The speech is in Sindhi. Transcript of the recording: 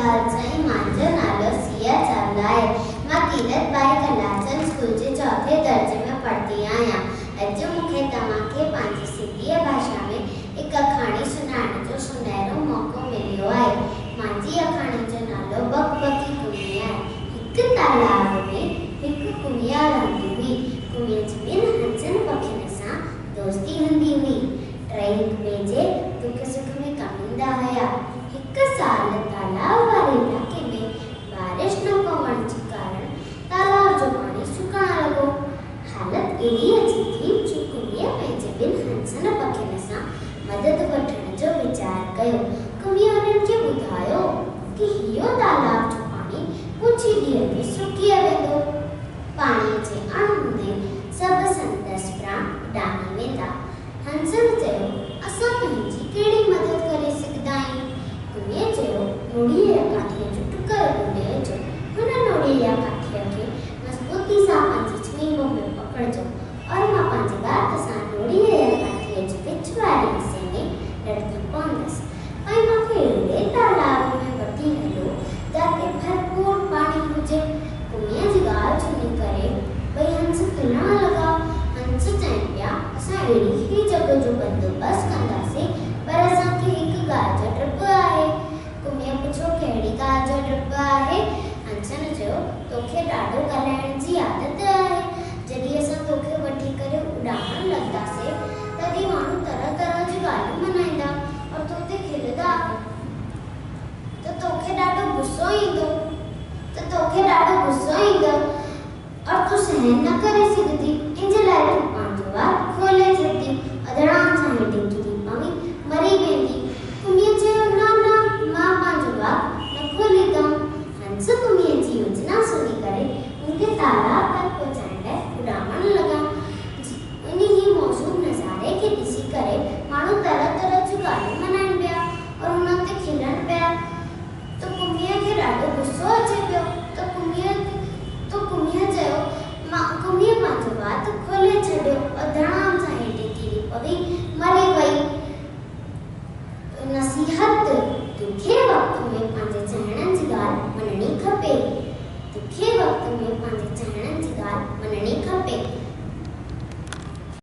جهوليلال سائين، منهنجو نالو سيا چاولا آهي. مان تيرٿ ٻائي ڪلاچند اسڪول جي چوٿين درجي ۾ پڙهندي آهيان. اڄ مون کي توهان کي پنهنجي سنڌيء ڀاشا ۾ هڪ آکاڻي سڻائڻ جو سونهرو موقعو مليو آهي. منهنجي آکاڻي جو نالو بڪ بڪي ڪمي آهي. هڪ تالاب ۾ هڪ ڪميا رهندي هئي. ڪميء جي ٻن هنسن پکين سان دوستي هوندي هئي. ٽئي هڪ ٻئي جي دک سک ۾ ڪم ايندا هيا. هڪ سال تالاء واري علائقي ۾ بارش نه پوڻ جي ڪارڻ تالاء جو پاڻي سڪڻ لڳو. حالت اهڙي اچي ٿي جو ڪميء پنهنجي ٻن هنسن پکين سان مدد وٺڻ جو ويچار ڪيو. ڪميء انهن کي ٻڌايو ته اهو تالاء جو پاڻي ڪجهه ئي ڏينهن ۾ سڪي ويندو. پاڻيء جي اڻ هوندي سڀ سندس پراڻ اڏامي ويندا. هنسن چيو، اسان تنهنجي ڪهڙي مدد ڪري سگهندا آهيون؟ ڪميء چيو، نوڙيء يا ڪاٺيء جو ٽڪر ڳولي اچو. هن نوڙيء يا ڪاٺيء کي مضبوطي سان پنهنجي چهنب ۾ پڪڙجو اور مان پنهنجي وات سان نوڙيء يا ڪاٺيء جي وچ واري حصي ۾ لڙڪي پوندس. ۽ مان کي اهڙي تالاب ۾ وٺي هلو جاتي ڀرپور پاڻي هجي. ڪميء جي ڳالهه سڻي ڪري ٻئي هنس کلڻ لڳا. هنس چون پيا، اسان اهڙي ئي جڳهه جو بندوبست ڪنداسين، پر اسان کي هڪ ڳالهه جو ڊپ آهي. ڪميء پڇيو، ڪهڙي ڳالهه جو ڊپ آهي؟ هنسن چيو، توکي ڏاڍو ڳالهائڻ جي عادت آهي. جڏهن اسان توکي وٺي ڪري اڏامڻ لڳنداسين، تڏهن ماڻهو طرح طرح جون ڳالهيون منائيندا اور تو تي کلندا ته توکي ڏاڍو غصو ايندو ته توکي ڏاڍو غصو ايندو اور تون سهن نه ڪري سگهندي، ان جي لاء تون پنهنجو وات کولي ڇڏدي اور ڌڙام سان هيٺ ڪري پوين مري ويندي. ڪميء چيو، نه نه مان پنهنجو وات نه کوليندم. هنس ڪميء جي يوجنا سڻي ڪري ان کي تالاب تڪ پهچائڻ لاء اڏامڻ لڳا. انهي موزون نظاري کي ڏسي ڪري ماڻهو طرح طرح جون ڳالهيون منائن پيا اور هنن تي کلن پيا ته ڪميء کي ڏاڍو غصو اچي پيو ته ڪميء ته ڪميء چيو مان ڪميء پنهنجو وات کولي ڇڏيو اور ڌڙام سان هيٺ ڪري پوي مري وئي. نصيحت، ڏکي وقت ۾ پنهنجي چاهڻن جي ڳالهه مڃڻي کپي. ڏکي وقت ۾ پنهنجي چاهڻن جي ڳالهه مڃڻي کپي.